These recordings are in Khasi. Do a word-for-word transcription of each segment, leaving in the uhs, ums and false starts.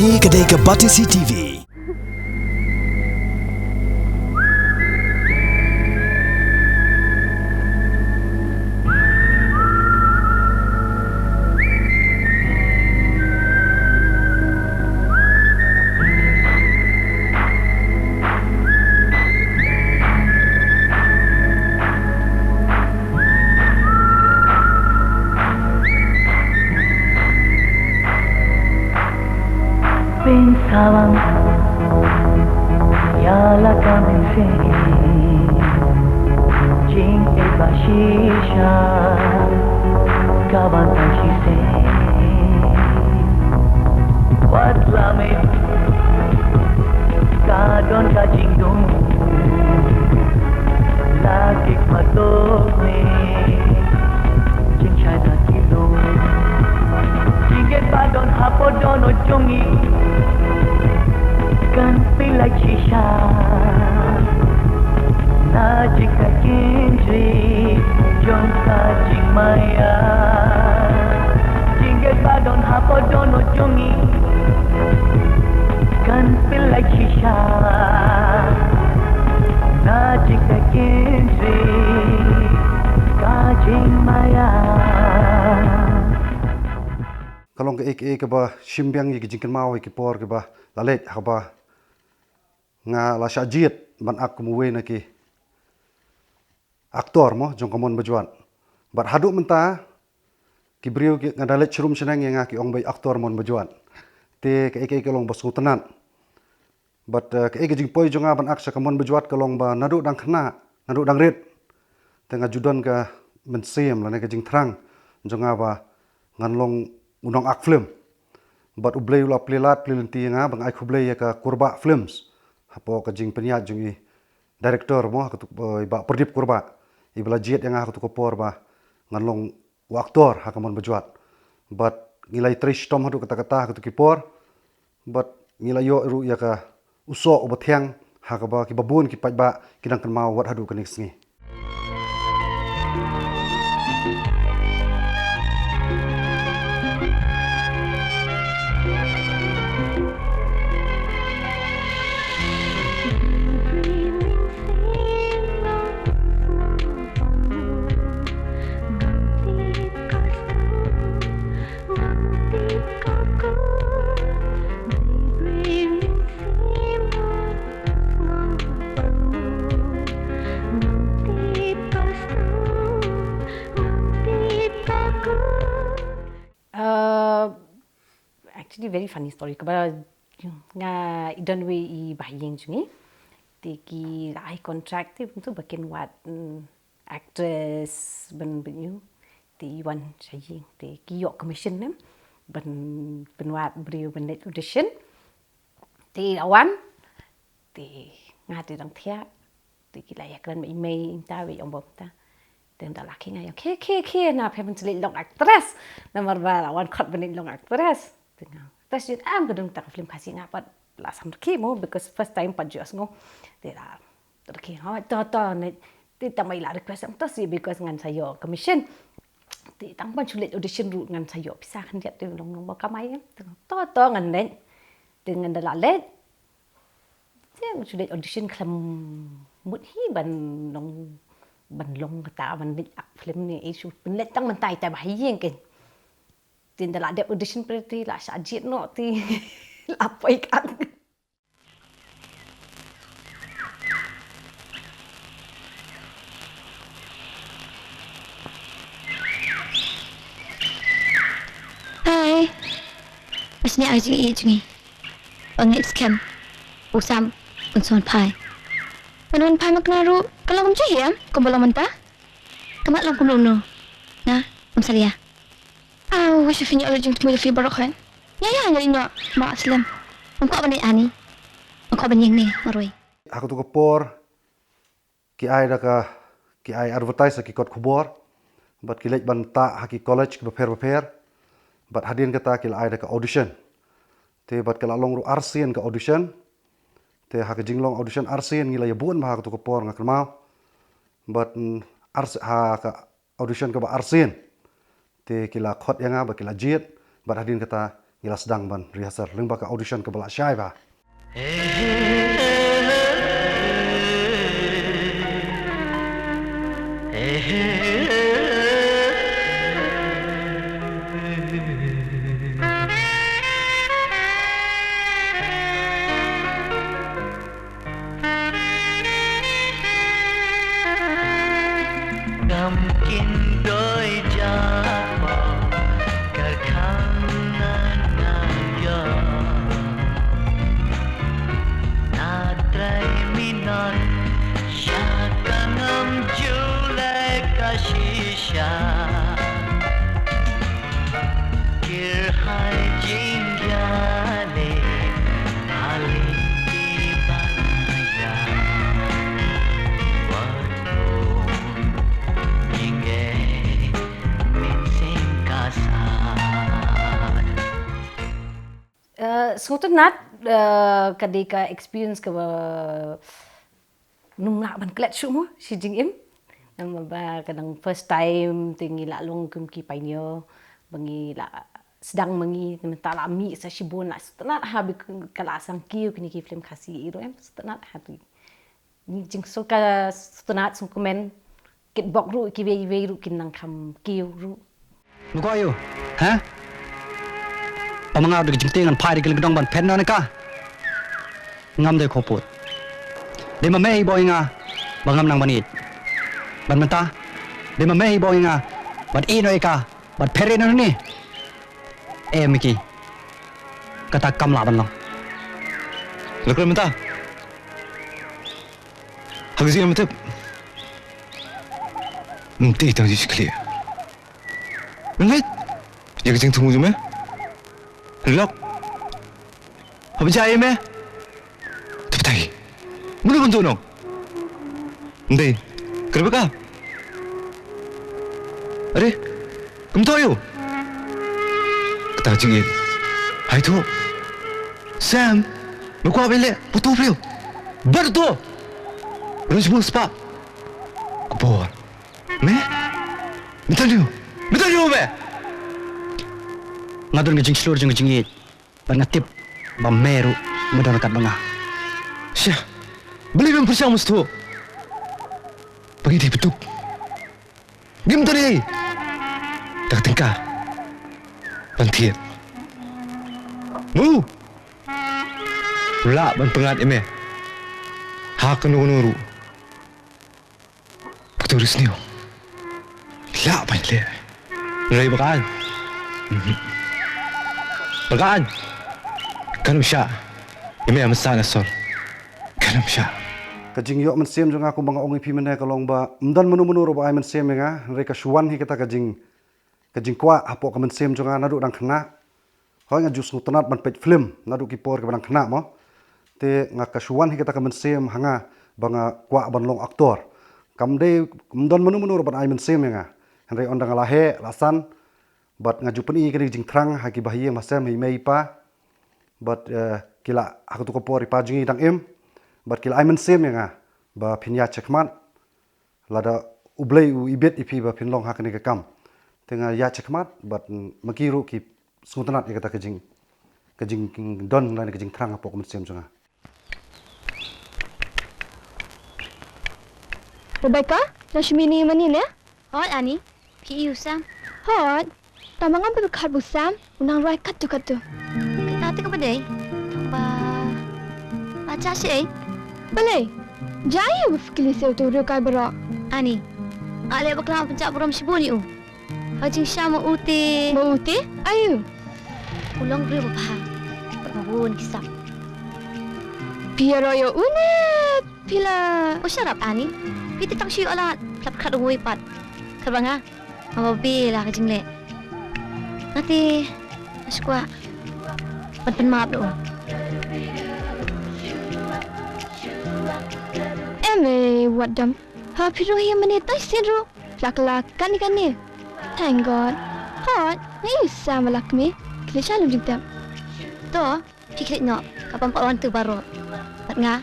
Ka dei ka Batesi T V. Pynsawa ïa la ka mynsiem, jingeh ba shisha ka ban tang shisien. Wat la mih ka don ka jingdum, la kik patok ni jingshai na ki lum. Jingeh ba don hapoh dohnud jong ngi kan pynlait shisha na jingkynjri jong ka jingmaïa. Jingeh ba don hapoh dohnud jong ngi kan pynlait shisha na jingkynjri ka jingmaïa. Ka long kaei kaei kaba shim biang ïa ki jingkynmaw ïa ki por kiba la leit, ha kaba nga la shah jied ban act kum uwei na ki actor mo jong ka Mon Bajwat. Bad haduh mynta ki briew ki, nga da leit shrum shaneng ïa nga, ki ong ba i actor Mon Bajwat. Te kaei kaei ka long ba sngewtynnat. Bad, eh, kaei ka jingpoi jong nga ban act sha ka Mon Bajwat ka long ba naduh dang khynnah, naduh dang rit, te nga ju don ka mynsiem lane ka jingthrang jong nga ba ngan long u nong act film. Bad U Blei u la plie lad plie lynti ïa nga ba nga ai khublei ïa ka Kurbah Films hapoh ka jingpynïaid jong i director mo, ha katu, eh, i Bah Pradip Kurbah, iba la jied ïa nga ha katu ka por ba ngan long u actor ha ka Mon Bajwat. Bad ngi la ïatrei shitom haduh katta katta ha katu ki por. Bad ngi la ïoh ruh ïa ka u soh uba thiang ha kaba kiba bun ki paidbah ki dang kynmaw wat haduh kane ka sngi. Uh, actually, very funny story. Kaba nga i don wei i bahaïing jong ngi. Te ki ai contract te tu ba kin wad, mm, actress ban, ban ïoh. Te i wan sha ïing te ki ïoh commission ne ban, ban wad briew ban leit audition. Te i la wan, te nga te dang thiah, te ki la ïakren ma i mei i ta, wei ong bom ta. Te nga da la khie, nga ong khie khie khie, na phi ban leit long actress. Namar ba la wan khot ban leit long actress. Te nga, actress jin am ka don ta ka film Khasi, nga pat la sam rkhie mo, because first time pat ju sngew. Te la rkhie, ha to to ne, te tang ba i la request, to shu because ngan sa ïoh commission. Te tang ban shu leit audition ruh ngan sa ïoh pisa khyndiat, te long long ba kamai. Te to to ngan leit. Te ngan da la leit. Te ngan shu leit audition khlem mut hi ban long, ban long kata ban leit act film ne, eh, shu pynleit tang mynta ita bahaïing kein. Te nda la dep audition pyrthei la shah jied noh te la poi ka. Hai. Asni ai jing i jing i. Ong ni scam. U Sam un son phai. Un un phai mak na ru. Kalau kum jih ya, kum belum mentah. Kemat long kum long no. Na, um salia. Aw, wa shu finya ulu jingthmu ïa phi baroh hynrei. Ïa, ïa, nga ïoh ma slem. Ngam kwah ban ïeng ani. Ngam kwah ban ïeng ne marwei. Ha katu ka por ki ai da ka, ki ai advertise ha ki kot khubor bad ki leit ban tah ha ki college kiba pher ba pher. Bad hadien kata ki la ai da ka audition. Te bad ka la long ruh arsien ka audition. Te ha ka jinglong audition arsien ngi la ïa bun bha ha katu ka por nga kynmaw. Bad, mm, ars-, ha ka audition kaba arsien. Te ki la khot ïa nga bad ki la jied, bad hadien kata ngi la sdang ban rehearsal lyngba ka audition kaba la shai bha. Kam kin doi jabo, kar khang na na yo. Na trai minot, sha ka ngam ju le ka shisha. Kir hai jingïaleh, ha lynti ban ïa. Wat kum ïing ei, mynsiem ka sah. Eh, sngewtynnat, eh, ka dei ka experience kaba ngam lah ban klet shuh mo, shi jingim. Namar ba ka dang first time te ngi la long kum ki pioneer, ba ngi la sdang ma ngi, te mynta la mih sa shibun, la sngewtynnat ha ba ka la sdang kiew kine ki film Khasi ïa i ruh em, sngewtynnat ha tu. Ngi jingsngewtynnat, sngewtynnat sngewkmen, kitbok ruh kiwei kiwei ruh kin nang kham kiew ruh. Me kwah ïa u, ha? Ba ma nga da ka jingtieng ngan phai da ka lyngkdong ban phet noh ïa ka. Ngam dei khoput. Dei ma me hi bok ïa nga ba ngam nang ban ïeit. Ban mynta dei ma me hi bok ïa nga ban ïeh noh ïa ka, ban phet noh ïa une. Em ki. Kata kam lah ban long. Lok mynta. Ha ka jingim tip. Mti tang ji shikli. Ngai. Ïa ka jingthmu jong me. Lok. Haba jia ïa me. Tip tai. Mano ban tu nong. Ndei. Ka Rebecca. Are. Kumto ïa u. Kata ka jingïeit. Hai tu. Sam. Me kwah ba ïaleh. Ba tu briew. Ba tu. Rus bus pa. Ka por. Me? Me tang ïa u. Me tang ïa u me. Nga don ka jingshlur jong ka jingïeit. Bad nga tip ba me ruh me don ryngkat bad nga. Sha. Balei mem pyrshang musthu? Ba ngi dei bad u. Ngim don ei. Da ka tyngka ban thied. Mu. Lah ban pyngngad ïa me. Ha kano kano ruh. Patu ri sniew. Lah ban leh. Rai bakan. Mhm. Bakan. Kan u sha. Ïa me ïa masa na sor. Kan u sha. Ka jingïoh mynsiem jong nga kumba nga ong ïa phi mynne ka long ba ym don mano mano ruh ba ai mynsiem ïa nga. Hynrei ka shu wan hi kata ka jing, ka jingkwah hapoh ka mynsiem jong nga naduh dang khynnah. Hooid nga ju sngewtynnat ban peit film naduh ki por kiba dang khynnah mo. Te nga ka shu wan hi kata ka mynsiem ha nga ba nga kwah ban long actor. Kam dei, ym don mano mano ruh ban ai mynsiem ïa nga. Hynrei ynda nga la heh la san bad nga ju pyni kane ka jingthrang ha ki bahaïing bahasem, ha i mei i pa. Bad, eh, ki la ha katu ka por i pa jong ngi dang im. Bad ki la ai mynsiem ïa nga ba phin ïaid shakhmat. Lada U Blei u ibit ïa phi ba phin long ha kane ka kam. Te nga ïaid shakhmat bad ma ki ruh ki sngewtynnat ïa kata ka jing, ka jingdon lane ka jingthrang hapoh ka mynsiem jong nga. Rebecca, la shu mih ïa u mane ne? Hooid Ani. Phi ïohi u Sam? Hooid. Tang ba ngam pat pyrkhat ba u Sam u nang rwai katto katto. Kata te kaba dei. Tang ba la jia shaei? Balei? Jia ïa u ba phi kylli sha uto u riewkai baroh. Ani, nga leh bakla ban pynjah burom shibun ïa u. Ha ka jingshisha ma u te. Ma u te? Aïu? U long briew babha bad ma bun ki sap. Phi ïaroh ïa u ne phi la? Oh, shut up Ani. Phi te tang shu ïoh lad, phi la pyrkhat uwei pat. Katba nga, nga babe la ka jingleh. Nga te nga shu kwah ban pynmap da u. Em, eh, wat dam. Ha, phi ruh hi mane tai sien ruh. Phi la kylla kane kane. Thank God. Hooid, nga ïohi u Sam ba la kmie. Khie leit sha lum jingtep. To. Phi khie leit noh, ka bym pat wan tu baroh. Bad nga,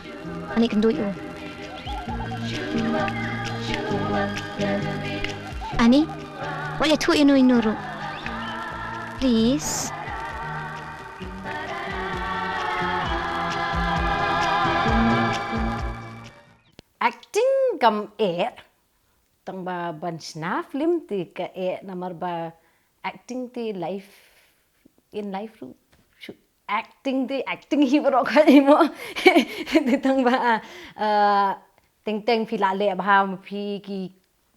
ngan leit kynduh ïa u. Ani, wat ïathuh ïa uno uno ruh. Please. kam eh, tang ba ban shna film te ka eh namar ba acting te life, in life ruh shu acting te acting hi baroh ka imo. Te tang ba, ah, teng teng phi la leh bha ma phi ki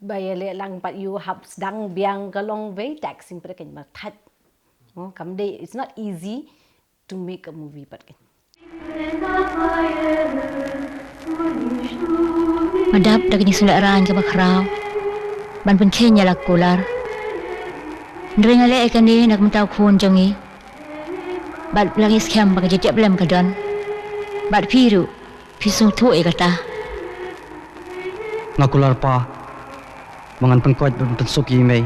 ba ïaleh lang pat ïoh hap sdang biang ka long very taxing pat ka ïa ma thait. Mo, kam dei, it's not easy to make a movie pat ka. Nga dap da ka jingsngewlehrain kaba khraw ban pynkheiñ ïa la kular. Hynrei nga leh ïa kane na ka bynta u khun jong ngi. Bad la ngi skhem ba ka jingtiap lem ka don. Bad phi ruh phi sngewthuh ïa kata. Nga kular pa ba ngan pynkoit bad pynsuk ïa i mei.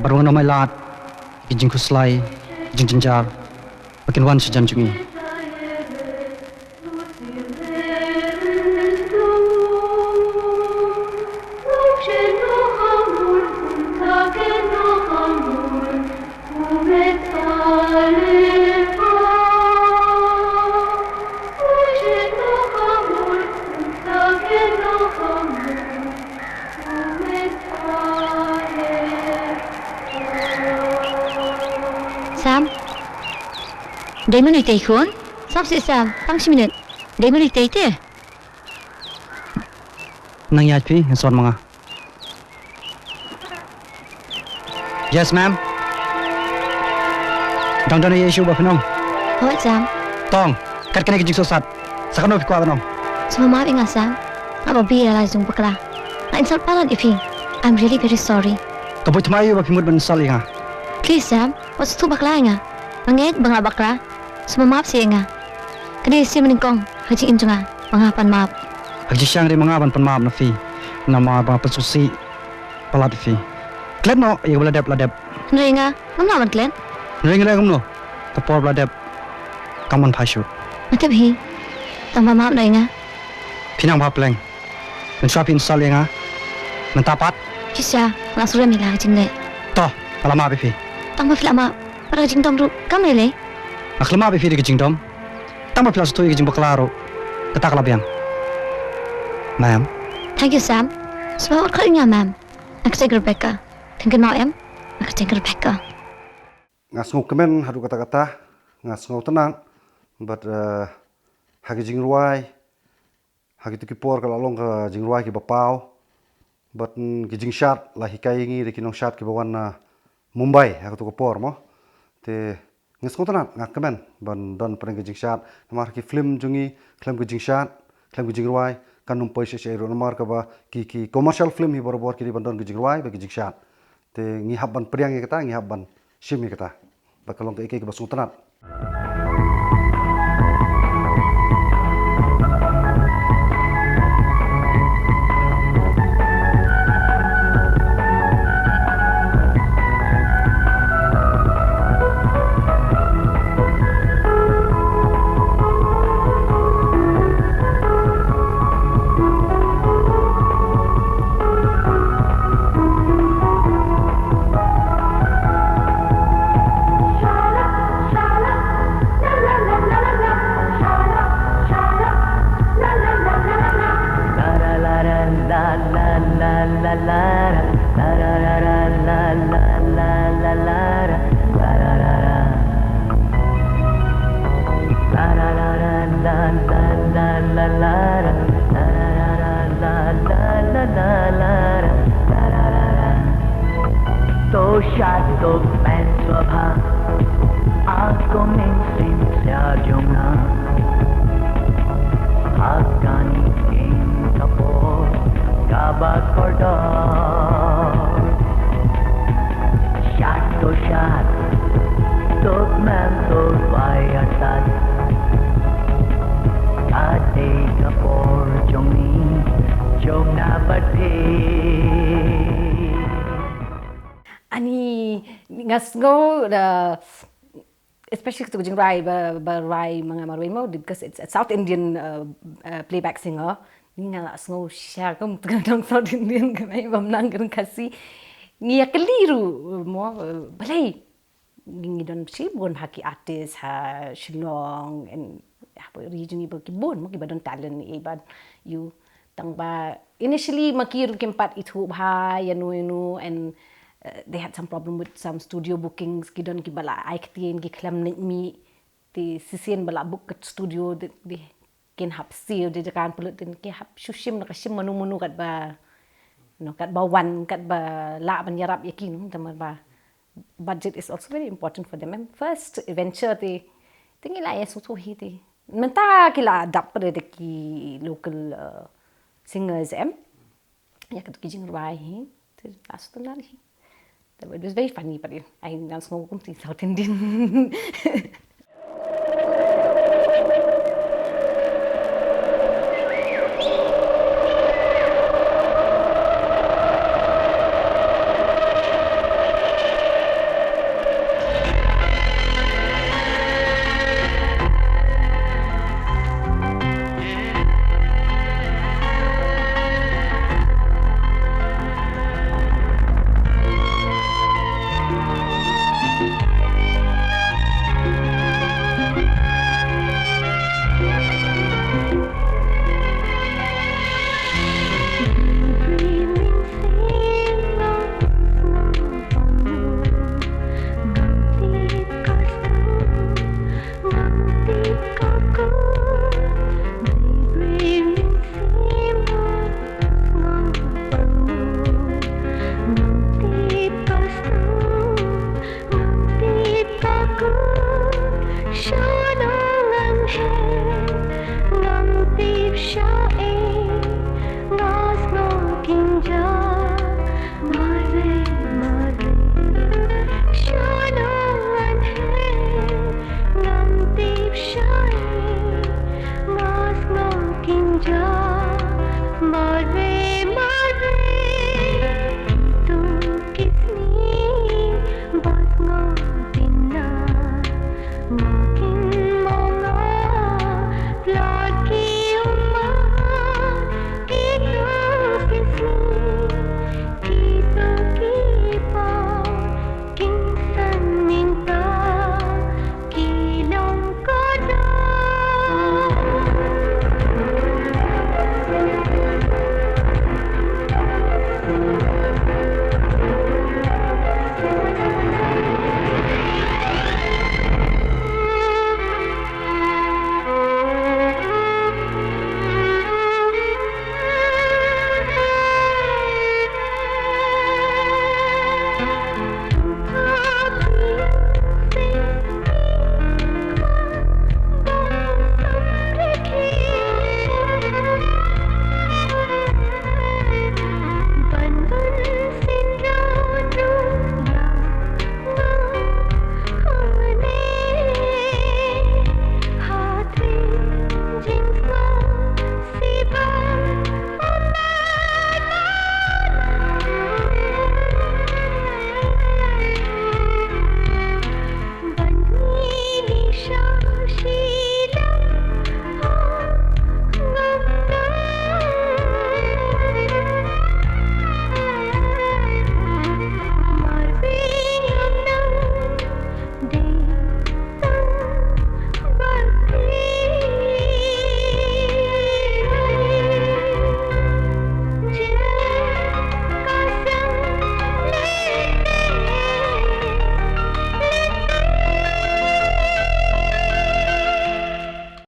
Bad ba ngan ym ailad ïa ki jingkhuslai, ki jingjynjar ba kin wan sha jan jong ngi. Sam. Dei mano itei khun? Sap sih Sam, tang shi minit. Dei mano itei te? Nang ïaid phi, ngan sot ma nga. Yes, ma'am. Dang don ïa issue ba phin ong? Hooid Sam. Tong, kat kane ka jingsngewsat. Sa kano phi kwah ban ong? Sngewbha map ïa nga Sam. Nga ba bih ïa la jong bakla. Nga insult palat ïa phi. I'm really very sorry. Ka buit thma ïa u ba phi mut ban insult ïa nga? Please Sam, wat sngewthuh bakla ïa nga. Nga ngeit ba nga bakla. Sngewbha map seh ïa nga. Ka dei sien banyngkong ha ka jingim jong nga ba nga pan map. Ha ka jingshisha dei ma nga ban pan map na phi. Namar ba nga pynsngewsih palat ïa phi. Klet noh ïa kaba la dep la dep. Hynrei nga ngam lah ban klet. Hynrei nga leh kumno? Ka por ba la dep kam wan phai shuh. Nga tip hi. Tang ba map noh ïa nga. Phi nang bha pleng. Mynshuwa phi insult ïa nga. Mynta pat. Shisha, nga la surrender ïa la ka jingleh. To, nga la map ïa phi. Tang ba phi la map. Bad ka jingdom ruh kam lei lei. Nga khlem map ïa phi da ka jingdom. Tang ba phi la sngewthuh ïa ka jingbakla ruh. Kata ka la biang. Ma'am. Thank you Sam. Sngewbha wat khot ïa nga ma'am. Nga kyrteng Rebecca. Phin kynmaw em? Nga kyrteng Rebecca. Nga sngewkmen haduh katta katta, nga sngewtynnat, bad, eh, ha ki jingrwai, ha kitu ki por ka la long ka jingrwai kiba paw, bad, mm, ki jingshad la hikai ïa ngi da ki nongshad kiba wan na Mumbai, ha katu ka por mo. Te nga sngewtynnat, nga kmen ban don pdeng ki jingshad, namar ki film jong ngi khlem ki jingshad, khlem ki jingrwai, kan ym poi shisha ruh namar kaba ki, ki commercial film hi barabor ki dei ban don ki jingrwai bad ki jingshad. Te ngi hap ban pdiang ïa kata, ngi hap ban shim ïa kata. Ba ka long kaei kaei kaba sngewtynnat. To shad to pen swabha, a ko min sim sia jong na. Hakani king kapo kaba kordor. Shad to shad, to kmen to bai atat. Ka dei ka por jong ngi, jong na ba dei. Ani nga sngew da, especially katu ka jingrwai ba, ba rwai ma nga marwei mo, because it's a South Indian, uh, uh, playback singer. Ni nga la sngew shisha kum tu ka dang South Indian ka mai bam nang ka dang Khasi. Ngi ïa kylli ruh mo, uh, balei ngi don shibun ha ki artist ha Shillong and ha ba ri jong ngi ba ki bun mo kiba don talent i ban ïoh Tang ba initially ma ki ruh kim pat ithuh bha ïano ïano, and uh, they had some problem with some studio bookings, ki don kiba la ai ktien ki khlem leit mih. Te shisien ba la book ka studio, te kin hap siew jaka pynlut, te ki hap shu shim na ka shim mano mano katba, no, katba wan, katba lah ban ïarap ïa ki, no, te namar ba budget is also very important for them. Em, first venture te, te ngi la ïa sngewthuh hi te. Mynta ki la dap pat da ki local uh, singers, em. Ïa katu ki jingrwai hi. Te la sngewthuh hi. Te it was very funny, but I ngan sngew kum ti South Indian.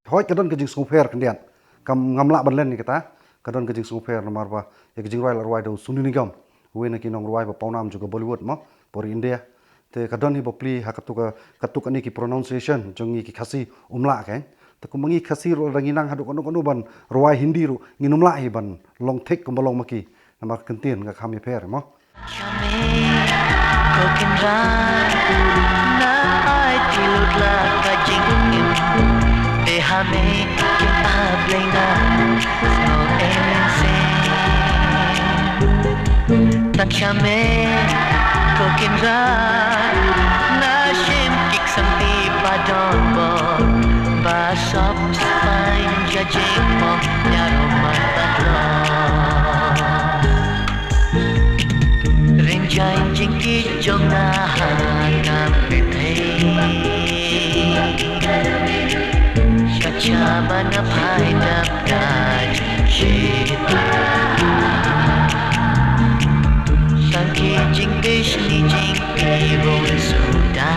Hooid, ka don ka jingsngewpher khyndiat. Kam, ngam lah ban len ïa kata. Ka don ka jingsngewpher namar ba ïa ka jingrwai la rwai da u Sonu Nigam, uwei na ki nongrwai ba pawnam jong ka Bollywood mo, por India. Te ka don hi bapli ha katu ka, katu kane ki pronunciation jong ngi ki Khasi um lah kein. Te kumba ngi Khasi ruh lada ngi nang haduh kano kano ban rwai Hindi ruh ngin um lah hi ban long thik kumba long ma ki. Namar ka ktien ka kham ïapher mo. Khia me ko Kynrad, na ai ti lut la ka jingim. Te ha me kin ap lei na snoh em se. Tang khia me ko Kynrad, na shim ki ksangti ba don bor, ba sop spaiñ jajing mo, ïaroh ma ta dor. Ring jaiñ jingkit jong nga ha ka pyrthei. Sha ba na phai dap dait, Tang ki jingpyni jingpyrkhat suda.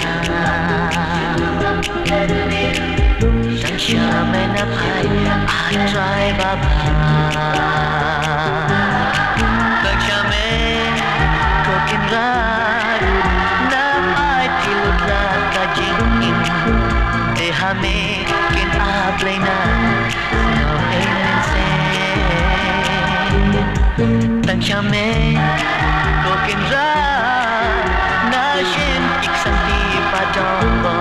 Tang sha me na phai, A Trai Baba. Tang sha me ko Kynrad, na phai phi lut la ka jingim. Te ha me kin ap lei na, no amen se. Tang sha me ko Kynrad, na shin ik santi pa jong ko.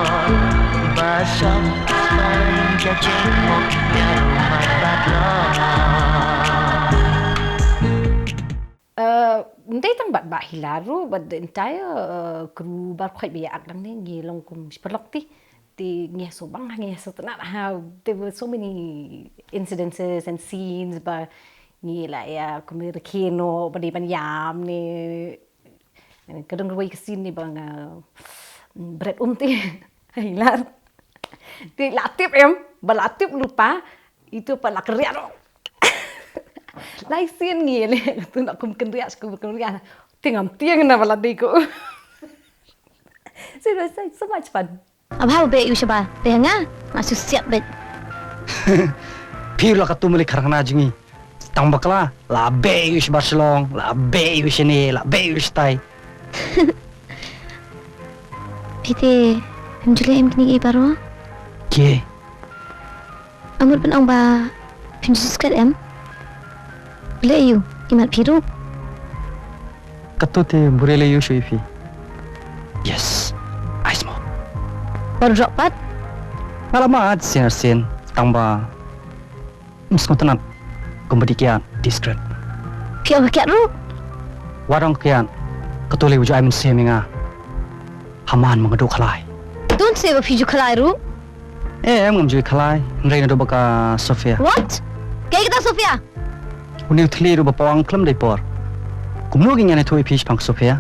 Ba song span ja jing mok ya rumat bat lo. Eh, ndei tang Bat Bah Hilar ruh, but the entire, eh, crew Bar Khwai ba ïa ak dang ne ngi long kum shi paralok te. Te ngi ïa sngewbang, ngi ïa sngewtynnat ha, there were so many incidences and scenes ba ngi la ïa kum ïa rkhie noh ba dei ban ïam ne. Ka don kawei ka scene ne ba nga, mm, bret um te. Hilar. Te la tip em, ba la tip lypa, itu pat la kynriah noh. Lai sien ngi leh, tu na kum kynriah, kum kynriah. Te ngam tieng na ba la dei ko. So it was, like, so much fun. Aba haba beh ïa u shabar, te nga, nga shu siat beit. Phi la katu mali kharkhana jong ngi. Tang bakla, la beh ïa u shabar Shillong, la beh ïa u shane, la beh ïa u shatai. Phi te, phim ju leh em kine ki baroh? Ki? Nga mut ban ong ba phim ju skret em? Leh ïa u, imat phi ruh. Kato te buhrieh leh ïa u shuh ïa phi. Yes, ai smoke. Baroh drop pat? Nga la mad sien ar sien, tang ba ym sngewtynnat kumba dei kiad, dei skret. Phi ong ka kiad ruh? Wat ong ka kiad, kato lei u ju ai mynsiem ïa nga. Ha man ma nga duh khlai. Don't say ba phi ju khlai ruh. Eh, em ngam ju khlai, hynrei naduh ba ka Sophia. What? Kaei kata Sophia? Une u thylliej ruh ba pawang khlem dei por. Kumno ngin ïaithuh ïa phi shaphang ka Sophia?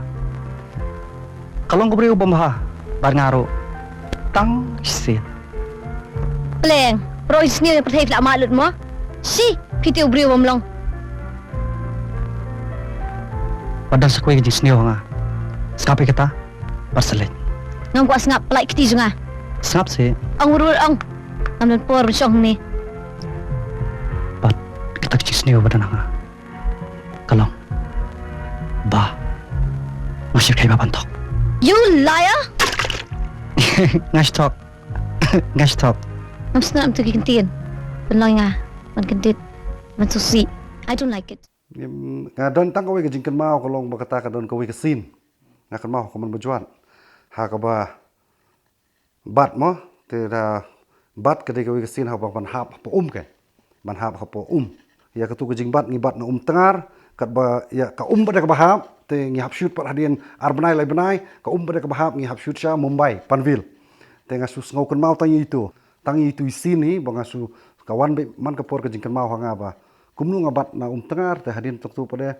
Ka long ka briew bym bha bad nga ruh. Tang shisien. Pleng, pyrshah sniew ïa pyrthei phi la mad lut mo. Shi, phi te u briew bym long. Wat don sa kawei ka jingsniew ha nga. Sngap ïa kata. Bad sa leit. Ngam kwah sngap, pynlait kti jong nga. Sngap seh. Ong ruh ong. Ngam don por ban shong hangne. Bad kata ka jingsniew ba don ha nga ka long ba nga shyrkhei ba ban thok. You liar! Nga shu thok. Nga shu thok. Ngam sngewtynnat ïa kito ki kyntien. Pynlong ïa nga ban kyndit, ban sngewsih. I don't like it. Nga don tang kawei ka jingkynmaw ka long ba kata ka don kawei ka scene. Nga kynmaw ha ka mon ba jwat. Ha kaba bat mo, te da bat ka dei kawei ka scene ha ba ban hap hapoh um ke. Ban hap hapoh um. Ïa katu ka jingbat ngi bat na Um Tngar, katba ïa ka um ba dei kaba hap, te ngi hap shoot pat hadien ar bnai lai bnai, ka um ba dei kaba hap ngi hap shoot sha Mumbai, Panvel. Te nga shu sngew kynmaw tang ïa itu. Tang ïa itu i scene hi, ba nga shu ka wan beit man ka por ka jingkynmaw ha nga ba kumno nga bat na Um Tngar, te hadien tang tu pat de,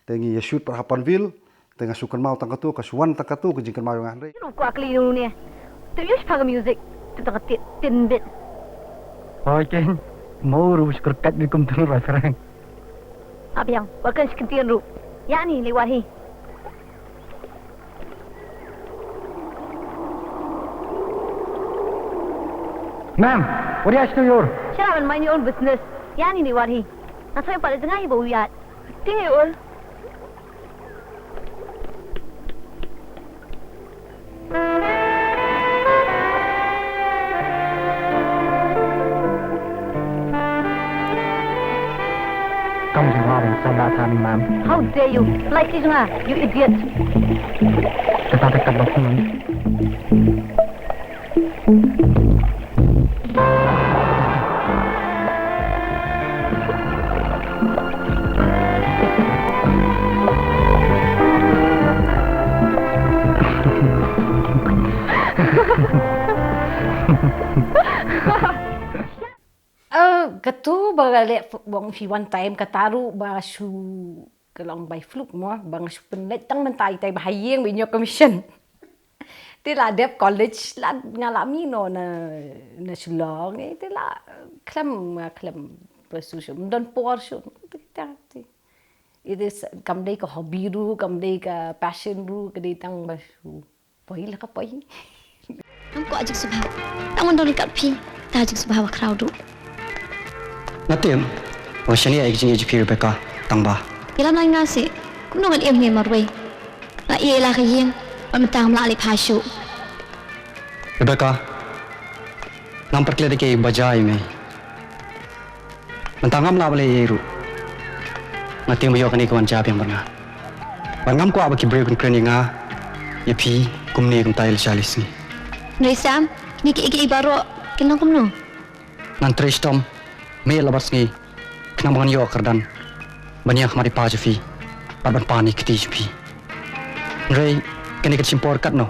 te ngi ïa shoot pat ha Panvel, te nga shu kynmaw tang katu, ka shu wan tang katu ka jingkynmaw ïa nga hynrei. Ruh kwah kylli ïa une. Te ïoh shipha ka music, te tang ka tin bit. Hoi ken, mo ruh shkor kat bi kum tang roi phrang. Abiang, wat kan shi kyntien ruh. Ïa ni lei wat hi. Ma'am, what do you have to your? Shut up and mind your own business. Ïa ni lei wat hi. Nga sngewbha pat jngai ba u ïaid. Ting ïa ul. Come to Robin, so that time, ma'am. How dare you? Like you, you idiot. Kata dekat bos, ma'am. Eh, katu ba leh f-, wang fi one time kata ruh ba shu ka long by fluke mo, ba nga shu pynleit tang mynta itai ba ha ïing ba ïoh commission. Te la dep college la nga la mih noh na, na Shillong, eh, te la khlem, nga khlem Ba shu shu, ym don por shu. Ite kam dei ka hobby ruh, kam dei ka passion ruh, ka dei tang ba shu poi la ka poi. Ngam kwah jingsngewbha. Tang ban don ryngkat phi, ta jingsngewbha ba khraw duh. Nga tip ba shane ïa ka jingïeit jong phi Rebecca, tang ba. Ïalam lang nga seh, kumno ngan im ne marwei. Nga ïeit la ka ïing, bad mynta ngam lah leit phai shuh. Rebecca, ngam pyrkhat ïa kaei ba jia ïa me. Mynta ngam lah ban leh ei ei ruh. Nga tieng ba ïoh kane ka wan jia biang bad nga. Bad ngam kwah ba ki briew kin kren ïa nga, ïa phi, kumne kumta ïa la shai la sngi. Hynrei Sam, kine kiei kiei baroh kin long kumno? Ngan trei shitom miet la barsngi khnang ba ngan ïoh kyrdan ban ïeng ha khmat i pa jong phi bad ban pan ïa ki kti jong phi. Hynrei kane ka shim por katno?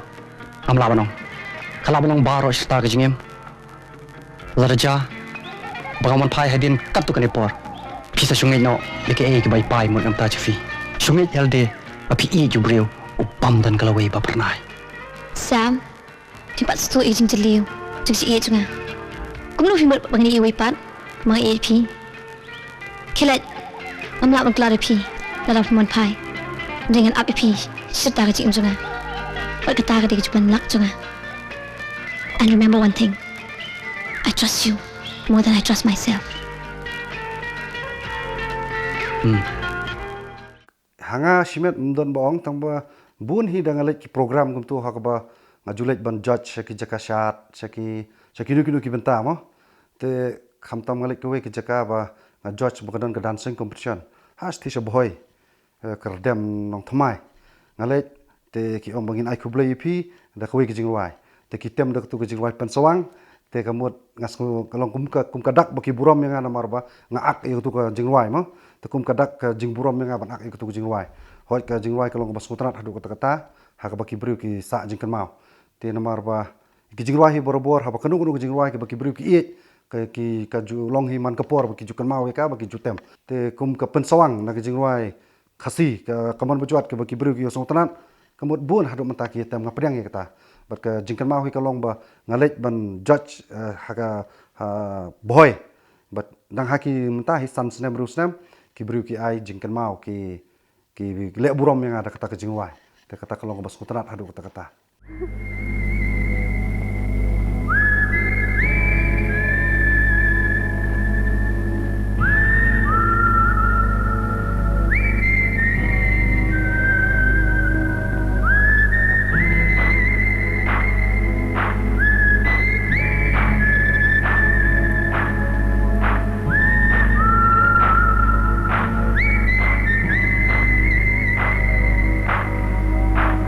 Ngam lah ban ong. Ka lah ban long baroh shi katta ka jingim. Lada jia ba ngam wan phai hadien katto katne por, phi sa shu ngeit noh ïa kaei kaba i pa i mut na ka bynta jong phi. Shu ngeit ïalade ba phi ïeit ïa u briew u bym don ka lawei ba phyrnai. Sam, phim pat sngewthuh ïa ka jingjylliew jong ka jingïeit jong nga. Kumno phi mut ba ngan ïeit iwei pat ba nga ïeit ïa phi? Khie leit, ngam lah ban klar ïa phi lada phim wan phai. Hynrei ngan ap ïa phi shaphang ka jingim jong nga. Bad kata ka dei ka jingpynlong jong nga. And remember one thing, I trust you more than I trust myself. Hmm. Ha nga shimet ym don ba ong, tang ba bun hi da nga leit ki program kumto ha kaba nga ju leit ban judge sha ki jaka shad, sha ki, sha kino kino ki bynta mo. Te khamtam nga leit kawei ka jaka ba nga judge ba ka don ka dancing competition ha sha Bhoi, eh, Kyrdem Nongthymmai. Nga leit, te ki ong ba ngin ai khublei ïa phi da kawei ka jingrwai. Te ki tem da katu ka jingrwai Pynsawang. Te ka mut nga sngew ka long kum ka, kum ka dak ba ki burom ïa nga namar ba nga ak ïa katu ka jingrwai mo. Te kum ka dak ka jingburom ïa nga ban ak ïa katu ka jingrwai. Hooid ka jingrwai ka long kaba sngewtynnat haduh katta katta ha kaba ki briew ki sah jingkynmaw. Te namar ba ki jingrwai hi barabor haba kano kano ka jingrwai kaba ki briew ki ïeit, ka, ki, ka ju long hi man ka por ba ki ju kynmaw ïa ka, ba ki ju tem. Te kum ka Pynsawang na ka jingrwai Khasi, ka, ka mon ba jwat kaba ki briew ki ïohsngew tynnat, ka mut bun haduh mynta ki ïa tem, nga pdiang ïa kata. Bad ka jingkynmaw hi ka long ba nga leit ban judge, eh, ha ka, ha Bhoi. Bad dang ha ki mynta hi san snem hynriew snem, ki briew ki ai jingkynmaw, ki, ki leh burom ïa nga da kata ka jingrwai. Te kata ka long kaba sngewtynnat haduh katta katta.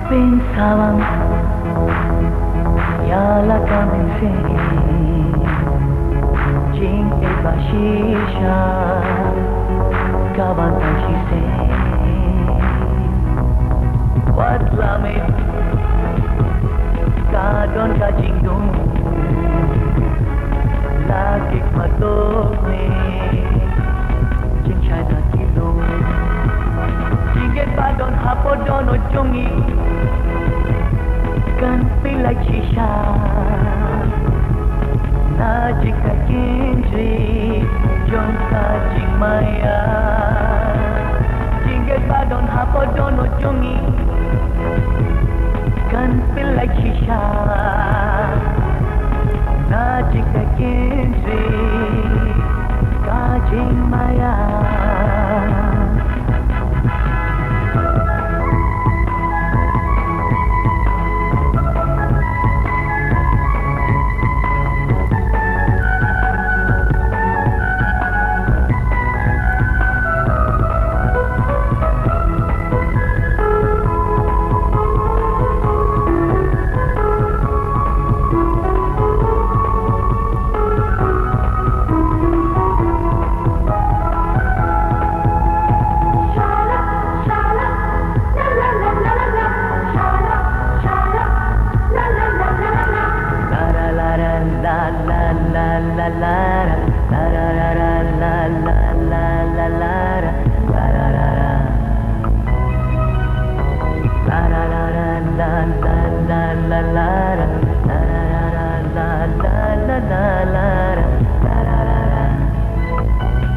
Pynsawang ïa la ka mynsiem, jingïeit ba shisha ka ban tang shisien. Wat la mih ka don ka jingdum, la kit matok ne jingshai na ki lum. Jingïeit ba don hapoh dohnud jong ngi kan pynlait shisha na jingkyrkhu jong ka jingmaïa. Jingïeit ba don hapoh dohnud jong ngi kan pynlait shisha na jingkyrkhu ka jingmaïa.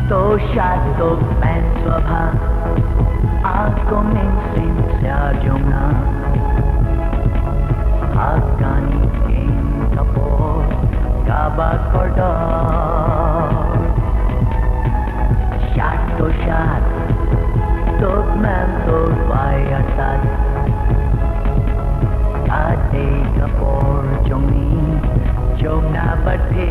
To Shatok Menswabha, ako mynsiem sha jong nga. Ha kane ka por kaba kordor. Shatok, shatok Menswabha, ka dei ka por jong ngi, jong nga bad phi.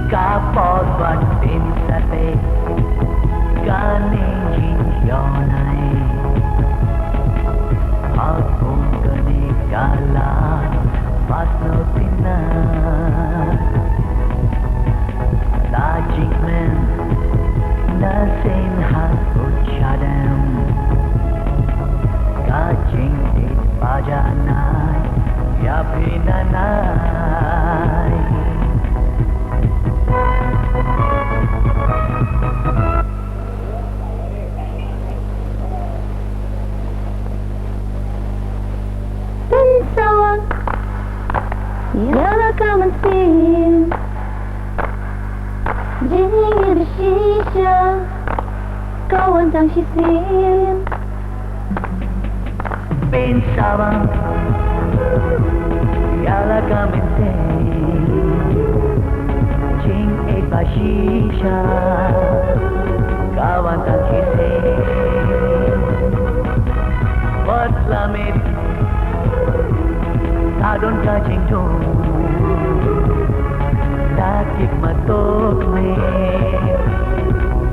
Ka por ba phin sa tei, kane jingïohnai. Ha kum kane ka la, pas no pina. La jingmen, na sien ha u chadem. Ka jingdit pajanai, ïa phi nanai. Pynsawa, ïa la ka mynsiem. Jingïeit ba shisha, ka wan tang shisien. Pynsawa, ïa la ka mynsiem. Jingïeit ba shisha, ka wan tang shisien. Wat la mih, ta don ka jingdum. Da kip ma tok me.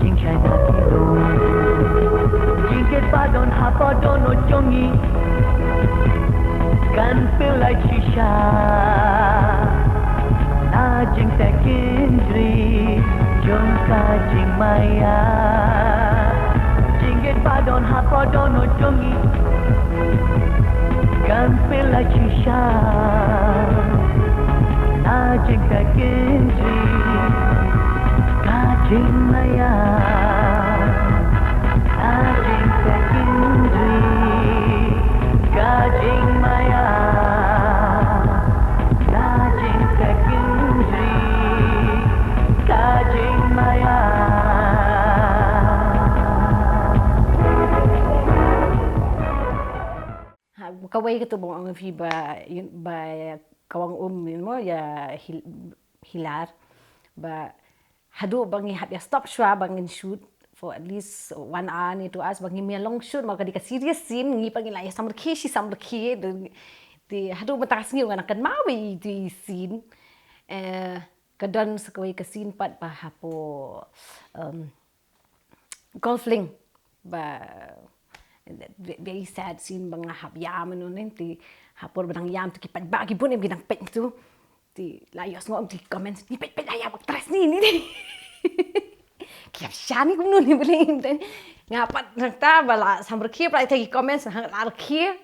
Jingshai na ki lum. Jingkit ba don ha ba don o jong ngi. Kan pynlait shisha. Na jingteh kynjri jong ka jingmaïa. Jingkit ba don ha ba don o jong ngi. Kan pynlait shisha. Na jingteh kynjri ka jingmaïa. Na jingteh kynjri ka jingmaïa. Na jingteh kynjri ka jingmaïa. Ha, kawei katu ba ong phi ba, ba ka wan um, you know, ïa hil-, hilar. Ba haduh ba ngi hap ïa stop shuwa ba ngin shoot for at least one hour ne two hours ba ngim ïa long shoot, ma ka dei ka serious scene, ngi pat ngi la ïa samrkhie shi samrkhie, te haduh mynta ka sngi nga nang kynmaw ïa i scene. Eh, ka don sa kawei ka scene pat ba hapoh, um, Golf Link. Ba, very, very sad scene ba nga hap ïam, no, ne, te ha por ba dang ïam te ki paidbah ki bun em ki dang peit tu. Te la ïohsngew em te ki comment, "Ni peit, peit la ïam actress ni, ni, ni." Ki ïap shane kumno ni, beli. Nga pat nangta ba la samrkhie pat la ïa ki comment, hang la rkhie.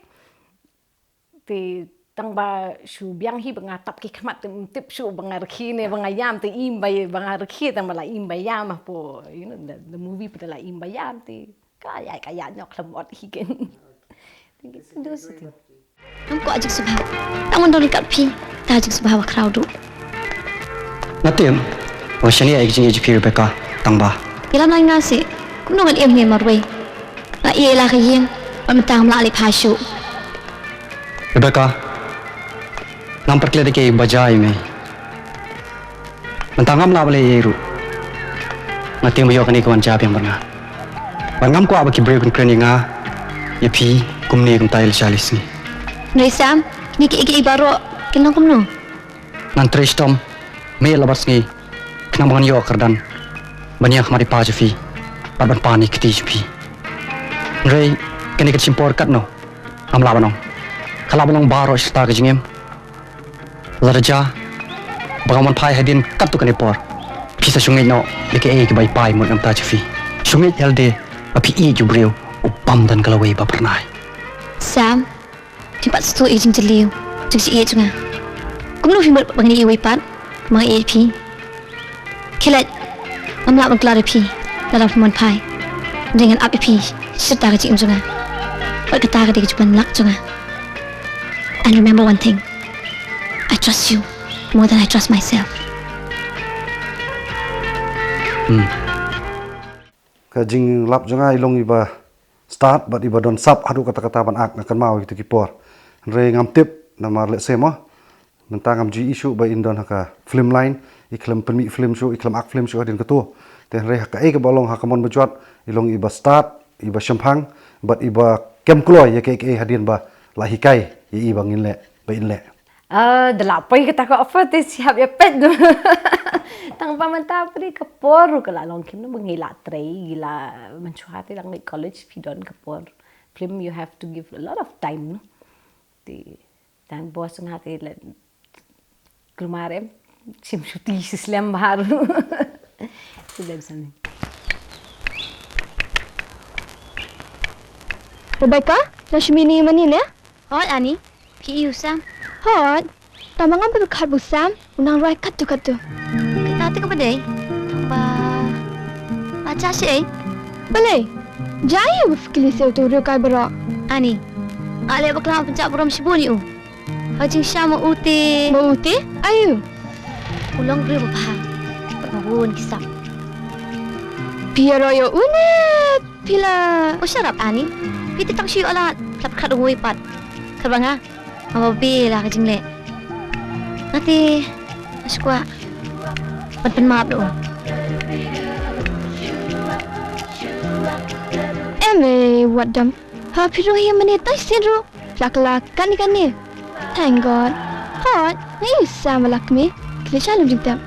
Te tang ba shu biang hi ba nga tap ki khmat te ym tip shuh ba nga rkhie ne ba nga ïam, te im ba, ba nga rkhie tang ba la im ba ïam hapoh, you know, the, the movie pat la im ba ïam te ka ïa, ka ïa ñiewkhlem ot hi ken. Thank you. Ngam kwah jingsngewbha. Tang ban don ryngkat phi, ta jingsngewbha ba khraw duh. Nga tip ba shane ïa ka jingïeit jong phi Rebecca, tang ba. Ïalam lang nga seh, kumno ngan im ne marwei. Nga ïeh la ka ïing, bad mynta ngam lah leit phai shuh. Rebecca, ngam pyrkhat ïa kaei ba jia ïa me. Mynta ngam lah ban leit ei ei ruh. Nga tieng ba ïoh kane ka wan jia biang bad nga. Bad ngam kwah ba ki briew kin kren ïa nga, ïa phi, kumne kumta ïa lashai lashisngi. Hynrei Sam, kine kiei kiei baroh kin long kumno? Ngan trei shitom miet la barsngi khnang ba ngan ïoh kyrdan ban ïeng ha khmat i pa jong phi bad ban pan ïa ki kti jong phi. Hynrei kane ka shim por katno? Ngam lah ban ong. Ka lah ban long baroh shi katta ka jingim. Lada jia ba ngam wan phai hadien katto katne por, phi sa shu ngeit noh ïa kaei kaba i pa i mut na ka bynta jong phi. Shu ngeit ïalade ba phi ïeit ïa u briew u bym don ka lawei ba phyrnai. Sam, phi pat sngewthuh ïa ka jingjylliew, jingshitom jong nga. Kumno phi mut ba ngan ïeit ïa uwei pat ba nga ïeit ïa phi? Khie leit, ngam lah ban klar ïa phi lada phim wan phai. Hynrei ngan ap ïa phi shaphang ka jingim jong nga. Bad kata ka dei ka jingwan lak jong nga. And remember one thing, I trust you more than I trust myself. Hmm. Ka jinglap jong nga i long iba stad bad iba don sap haduh katta katta ban ak, nga kynmaw ïa kito ki por. Hynrei ngam tip namar lehse mo mynta ngam ju ïohi shuh ba in don ha ka film line, i khlem pynmih film shuh, i khlem ak film shuh hadien kato. Te hynrei ha kaei kaba long ha ka mon ba jwat, i long iba stad, iba shemphang bad iba kem kloi ïa kaei kaei hadien ba la hikai ïa i ba ngin leh, ba in leh. Ah, da la poi kata ka offer te siap ïa peit. Tang ba mynta pyrshah ka por ruh ka la long kim, ba ngi la trei, ngi la mynshuwa te dang leit college phi don ka por. Film you have to give a lot of time, no? Te tang boss nga te la kulmar em, shim shuti shi slem bha ruh. Te dang sani. Rebecca, la shim ïa ine i mane ne? Hooid Ani, phi ïohi u Sam? Hooid, tang ba ngam pyrkhat ba u Sam u nang rwai katto katto. Kata te kaba dei, tang ba la jia shaei? Balei, jia aïu ba phi kylli sa ïa uto u riewkai baroh? Ani, nga leh bakla ban pynjah burom shibun ïa u. Ha ka jingshisha ma u te. Ma u te? Aïu? U long u briew babha bad ma bun ki sap. Phi ïaroh ïa u ne phi la. Oh, shut up Ani. Phi te tang shu ïoh lad, phi la pyrkhat ong uwei pat. Katba nga, nga babe la ka jingleh. Nga te nga shu kwah ban pynmap da u. Em, eh, wat dam. Ha, phi ruh hi mane tai sien ruh. Phi la kylla kane kane. Thank God. Hooid, nga ïohi u Sam ba la kmie. Khie leit sha lum jingtep.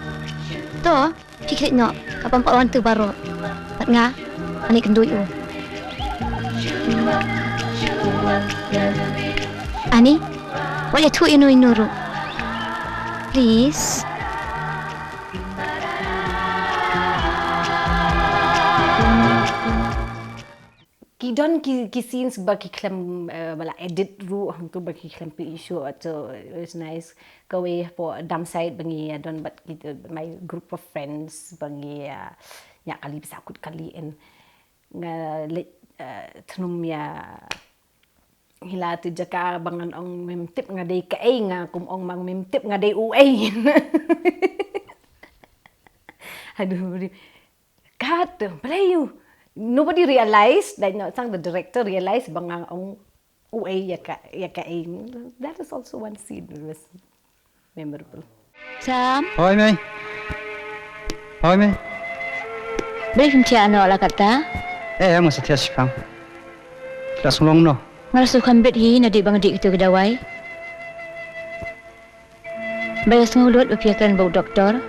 To. Phi khie leit noh, ka bym pat wan tu baroh. Bad nga, ani kynduh ïa u. Ani, wat ïathuh ïano ïano ruh. Please. Ki don ki, ki scenes ba ki khlem, eh, ba la edit ruh hangtu ba ki khlem pynïoh shuh, so it was nice. Kawei hapoh dump site ba ngi ïa don bad ki, my group of friends ba ngi ïa ñiah kali, pisa kut kali, and nga leit, eh, thnum ïa ngi la te jaka ba ngan ong mem tip nga dei kaei, nga kum ong ma mem tip nga dei uei. Aduh, kat, balei ïa u. Nobody realized, like, not sang the director realized ba nga ong uei ïa ka, ïa kaei. That is also one scene that was memorable. Sam. Hoi mei. Hoi mei. Balei phim thiah noh la katta? Eh, nga sa thiah shipang. Ka sngewlong noh. Nga la sngewkham bit hi naduh ba nga dih kito ki dawai. Ba ïa sngew lut ba phi ïa kren bad u doktor.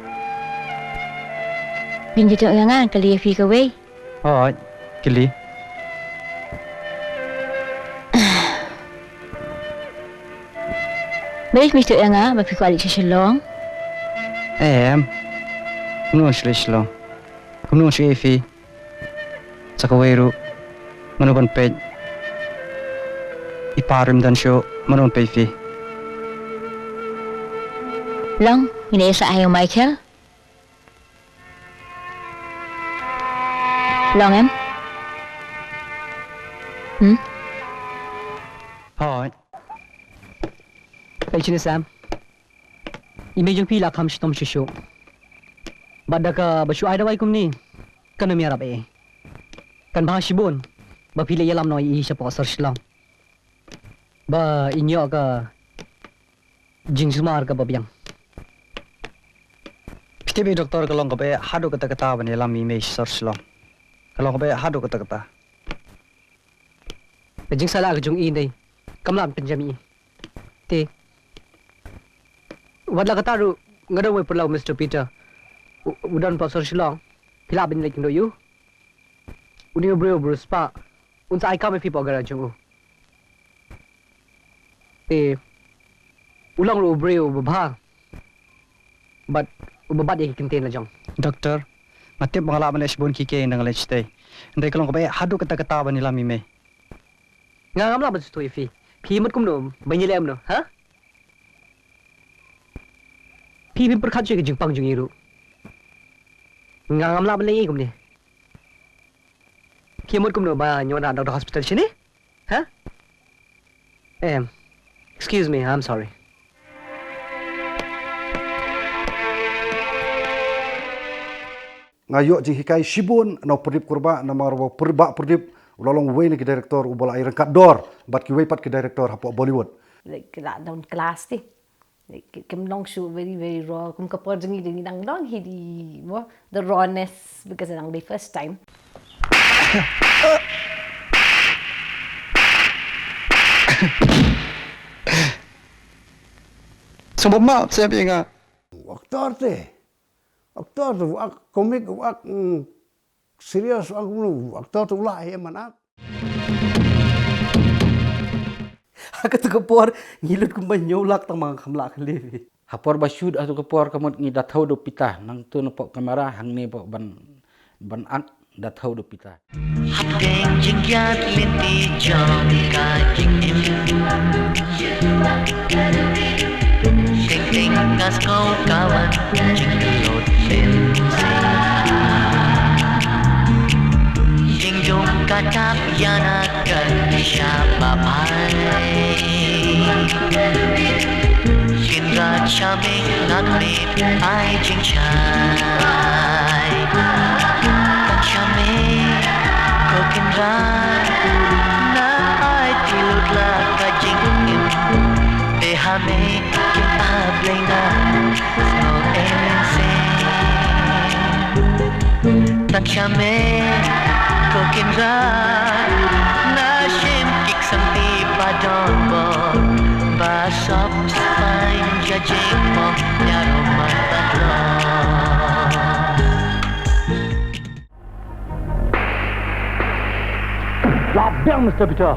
Ngin jitong ïa nga ngan kylli ïa phi kawei. Hooid, kylli. Balei phi mih shuh ïa nga ba phi kwah leit sha Shillong? Em. Kumno shu leit Shillong? Kumno shu ïa phi? Sa kawei ruh mano ban peit? I pa ruh im don shuh, mano ban peit phi? Long, ngin ïa sa ai ïa u Michael. Long em? Hmm? Hooid. Peit shane Sam. I mei jong phi la kham shitom shuh shuh. Bad da kaba shu ai dawai kumne, kan ym ïarap ei. Kan bha shibun ba phi leit ïalam noh ïa i shapoh sor Shillong ba in ïoh ka jingsumar kaba biang. Phi tip i doktor ka long kaba eh haduh katta katta ban ïalam ïa i mei sha sor Shillong. Ka long kaba eh haduh katta katta. Ka jingsalah ka jong i dei kam lah ban pynjem i. Te wat la kata ruh nga don wei para lok, Mister Peter. U, u don pat sor Shillong. Phi lah ban leit kynduh ïa u. Une u briew u briew spah. Un sa ai kam ïa phi hapoh garage jong u. Te u long ruh u briew uba bha. Bad uba bat ïa ki kyntien la jong. Doctor, nga tip ba nga lah ban leh shibun ki, ki ynda nga leit shatei. Hynrei ka long kaba eh haduh katta katta ban ïalam ïa mei. Nga ngam lah ban sngewthuh ïa phi. Phi mut kumno ban ïaleh kumno, ha? Phi, phi pyrkhat shuh ïa ka jingpang jong i ruh. Nga ngam lah ban leh kumne. Phi mut kumno ban ïoh na doctor hospital shane? Ha? Em, excuse me, I'm sorry. Nga ïoh jinghikai shibun na u Pradip Kurbah, namar ba u Pr-, Bah Pradip u la long uwei na ki director uba la ai ryngkat dor bad kiwei pat ki director hapoh Bollywood. Like, la down class te. Like, kim long shuh very, very raw. Kum ka por jong ngi, ngi dang don hi di, mo, the rawness, because dang the first time. Sngewbha map, sa phi nga. Actor te. Actor te, u act comic, u act, mm, serious, u act, mm, actor te u lah hi man act. Ha katu ka por ngi lut kumba hynñiew lak tang ma nga kham lah khlem. Ha por ba shoot ha katu ka por ka mut ngi da thew da u pita, nangtu na poh camera, hangne poh ban, ban act da thew da u pita. Hapdeng jingïaid lynti jong ka jingim, teng teng nga sngew ka wan jingtlot lynti. Jingjung ka tap ïa na ka sha ba phai. Kynrad sha me, nga kmie ai jingshai. Tang sha me, ko Kynrad, nga ai ti lut la ka jingim. Te ha me, kin ap lei na, snow en se. Tang sha me, ko Kynrad, nga shim kik santi ba don bor, ba sop spine ja jingpom ïa ro ma ta dor. La biang, Mister Peter.